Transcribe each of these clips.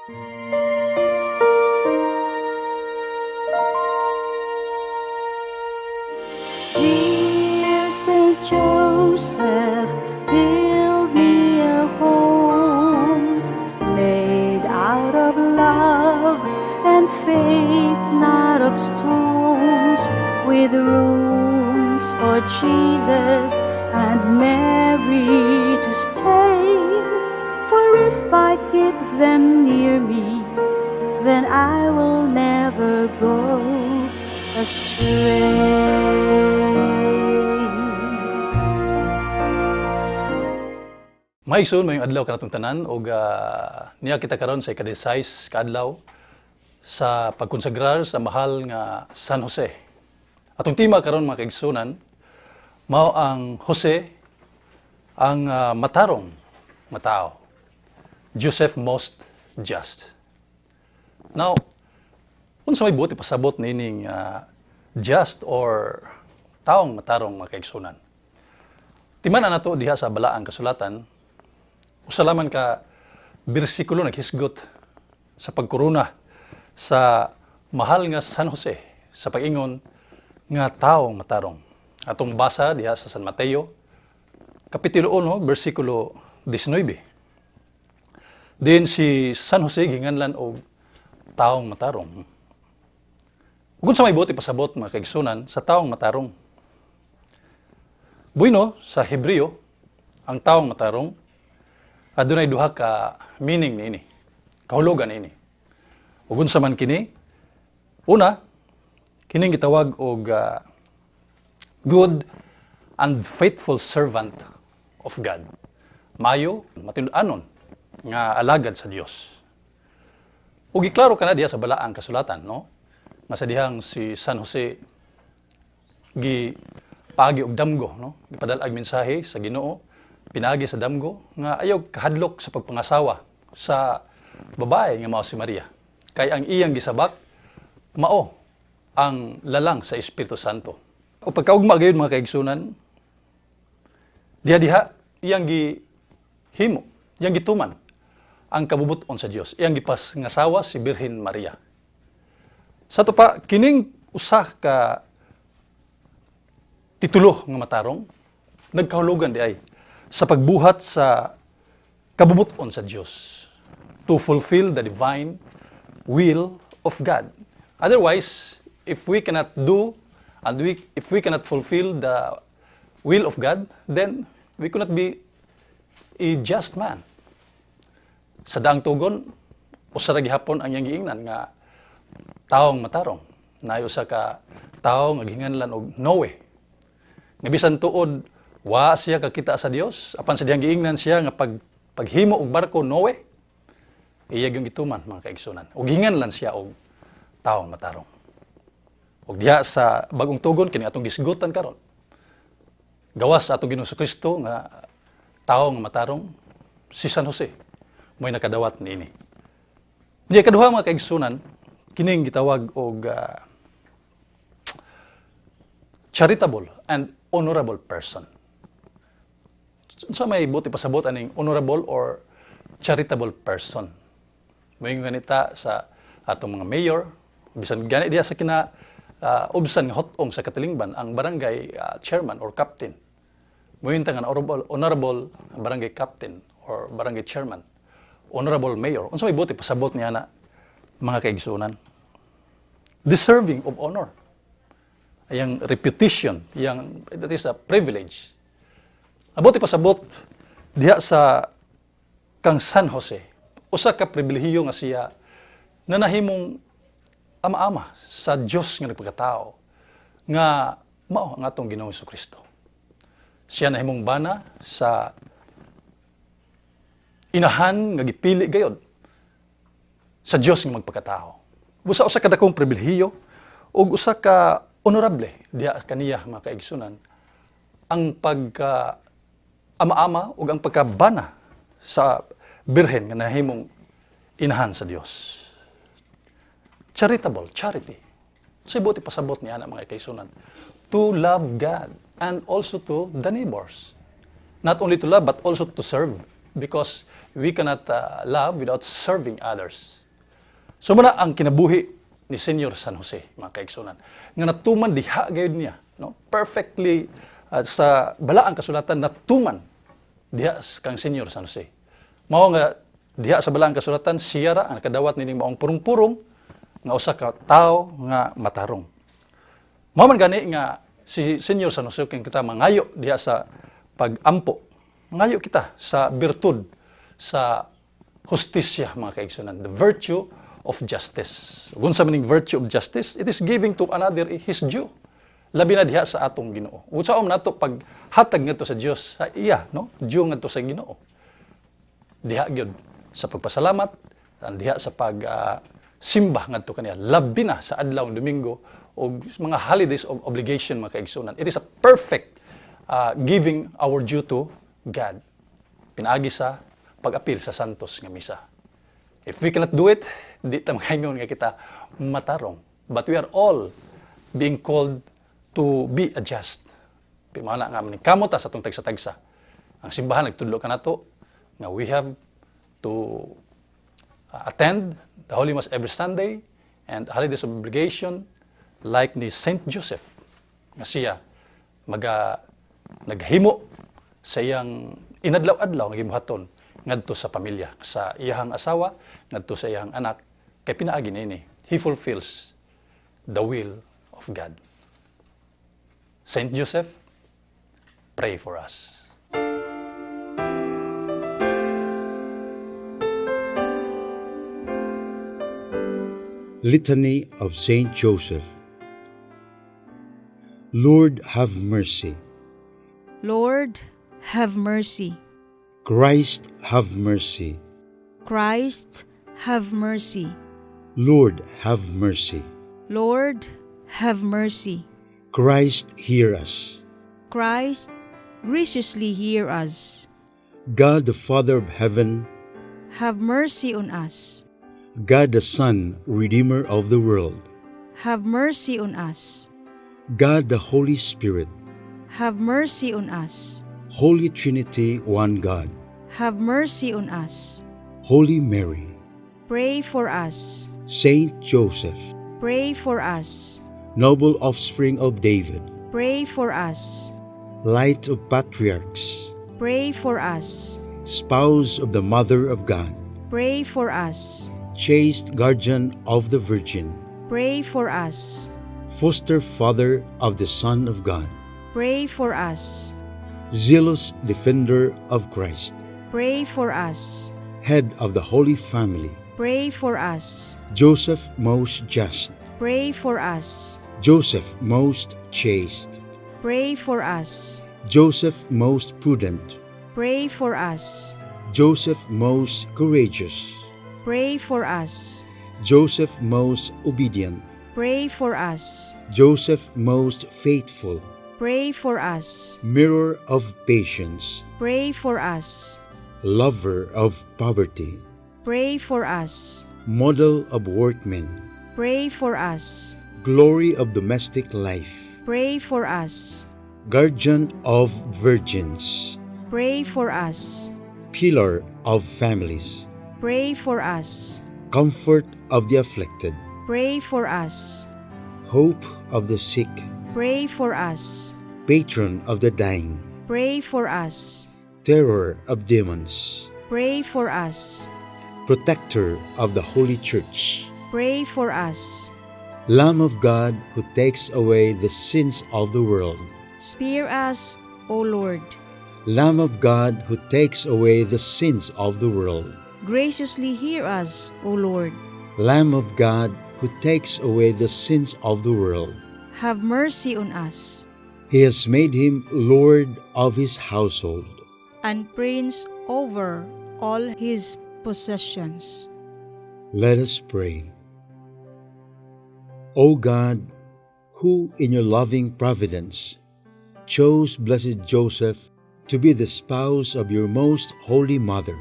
Dear Saint Joseph, build me a home made out of love and faith, not of stones, with rooms for Jesus and Mary to stay. For if I keep them near me, then I will never go astray. Mga igsoon, maayong adlaw kanatong tanan ug niya kita karon sa ika-16 ka adlaw sa pagkonsagrar sa mahal nga San Jose. Atong tema karon, mga kaigsunan, mao ang Jose ang matarong nga tao. Joseph most just. Now, unsa may buot ipasabot niining just or taong matarong, mga kaigsunan? Timan-a nato diha sa balaang kasulatan, usa lamang ka bersikulo naghisgot sa pagkorona sa mahal nga San Jose sa pag-ingon nga taong matarong. Atong basa diha sa San Mateo, Kapitulo 1, bersikulo 19. Din si San Jose ginganlan og taong matarong. Ug unsa may buot ipasabot, mga kaigsunan, sa taong matarong? Bueno, sa Hebreo, ang taong matarong adunay duha ka meaning niini. Kahulugan niini. Ug unsa man kini? Una, kining gitawag og good and faithful servant of God. Mayo, matinud-anon nga alagad sa Dios. Ug giklaro kana diha sa balaang kasulatan, no? Nga sa dihang si San Jose gi paagi og damgo, no? Gipadal-ag mensahe sa Ginoo pinaagi sa damgo nga ayaw kahadlok sa pagpangasawa sa babae nga mao si Maria. Kay ang iyang gisabak mao ang lalang sa Espiritu Santo. O pagkaugma gayud, mga kaigsunan, diha diha iyang gihimo, iyang gituman ang kabubuton sa Dios. Iyang gipangasawa si Birhen Maria. Sa ato pa, kining usa ka titulo nga matarong nagkahulugan di ay sa pagbuhat sa kabubuton sa Dios, to fulfill the divine will of God. Otherwise, if we cannot do and if we cannot fulfill the will of God, then we cannot be a just man. Sa daang tugon, usa ra gihapon ang iyang giingnan nga taong matarong. Naay usa ka tawo nga gihinganlan og Noe. Nga bisan tuod wa siya kakita sa Dios, apan sa dihang giingnan siya nga paghimo og barko, Noe, iya gyung gituman, mga kaigsunan. Ug gihinganlan siya og taong matarong. Ug diha sa bagong tugon, kini atong gisgutan karon. Gawas sa atong Ginoong Kristo nga tawo nga matarong, si San Jose mo'y nakadawat niini. Unya kaduha, mga kaigsunan, kining gitawag og charitable and honorable person. Sa may buot ipasabot aning honorable or charitable person? Moingon ganita sa atong mga mayor, bisan gani diha sa kina ubsan nga hot-ong sa katilingban, ang barangay chairman or captain. Moingon ta nga honorable barangay captain or barangay chairman, honorable mayor. Unsa may buot ipasabot niya na, mga kaigsunan? Deserving of honor. Iyang reputation, iyang that is a privilege. Ang buot ipasabot diha sa kang San Jose, usa ka pribilehiyo nga siya na nahimong ama-ama sa Dios nga nagpakatao nga mao ang atong Ginoong Kristo. Siya nahimong bana sa inahan nga gipili gayod sa Dios nga magpakatao. Busa usa ka dakong pribilehiyo ug usa ka honorable diha kaniya, mga kaigsunan, ang pagka ama-ama ug ang pagkabana sa birhen nga nahimong inahan sa Dios. Charitable, charity. Sa buot ipasabot niya na, mga kaigsunan? To love God and also to the neighbors. Not only to love but also to serve. Because we cannot love without serving others. So mao na ang kinabuhi ni Senyor San Jose, mga kaigsunan. Nga natuman diha gayud niya, no? Perfectly sa balaang kasulatan natuman diha kang Senyor San Jose. Mao nga diha sa balaang kasulatan siya ra ang nakadawat nining maong purong-purong nga usa ka tawo nga matarong. Mao man gani nga si Senyor San Jose kung kita mangayo diha sa pag-ampo. Mangayo kita sa birtud sa hustisya, mga kaigsunan, the virtue of justice. Kung unsa man ning virtue of justice, it is giving to another his due. Labi na diha sa atong Ginoo. Unsaon nato paghatag ngadto sa Dios sa iya, no? Due ngadto sa Ginoo. Diha gyud sa pagpasalamat, ang diha sa pag simba ngadto kaniya. Labi na sa adlaw Domingo o mga holidays of obligation, mga kaigsunan. It is a perfect giving our due to God. Pinaagi sa pag-apil sa Santos nga Misa. If we cannot do it, di ta makaingon nga kita matarong. But we are all being called to be a just. Mao na nga kamot ta sa atong tagsa-tagsa. Ang simbahan nagtudlo kanato nga we have to attend the Holy Mass every Sunday and holidays of obligation like ni Saint Joseph nga siya maga naghimo sa iyang inadlaw-adlaw nga gibuhaton ngadto sa pamilya, sa iyahang asawa, ngadto sa iyahang anak, kay pinaagi niini he fulfills the will of God. Saint Joseph, pray for us. Litany of Saint Joseph. Lord, have mercy. Lord, have mercy. Christ, have mercy. Christ, have mercy. Lord, have mercy. Lord, have mercy. Christ, hear us. Christ, graciously hear us. God, the Father of heaven, have mercy on us. God the Son, Redeemer of the world, have mercy on us. God the Holy Spirit, have mercy on us. Holy Trinity, one God, have mercy on us. Holy Mary, pray for us. Saint Joseph, pray for us. Noble offspring of David, pray for us. Light of patriarchs, pray for us. Spouse of the Mother of God, pray for us. Chaste guardian of the Virgin, pray for us. Foster father of the Son of God, pray for us. Zealous defender of Christ, pray for us. Head of the Holy Family, pray for us. Joseph most just, pray for us. Joseph most chaste, pray for us. Joseph most prudent, pray for us. Joseph most courageous, pray for us. Joseph most obedient, pray for us. Joseph most faithful, pray for us. Mirror of patience, pray for us. Lover of poverty, pray for us. Model of workmen, pray for us. Glory of domestic life, pray for us. Guardian of virgins, pray for us. Pillar of families, pray for us. Comfort of the afflicted, pray for us. Hope of the sick, pray for us. Patron of the dying, pray for us. Terror of demons, pray for us. Protector of the Holy Church, pray for us. Lamb of God who takes away the sins of the world, spare us, O Lord. Lamb of God who takes away the sins of the world, graciously hear us, O Lord. Lamb of God who takes away the sins of the world, have mercy on us. He has made him Lord of his household, and Prince over all his possessions. Let us pray. O God, who in your loving providence chose Blessed Joseph to be the spouse of your most holy mother,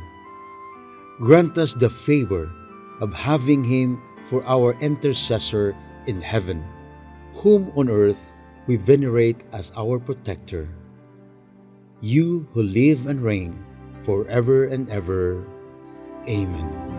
grant us the favor of having him for our intercessor in heaven, whom on earth we venerate as our protector. You who live and reign forever and ever. Amen.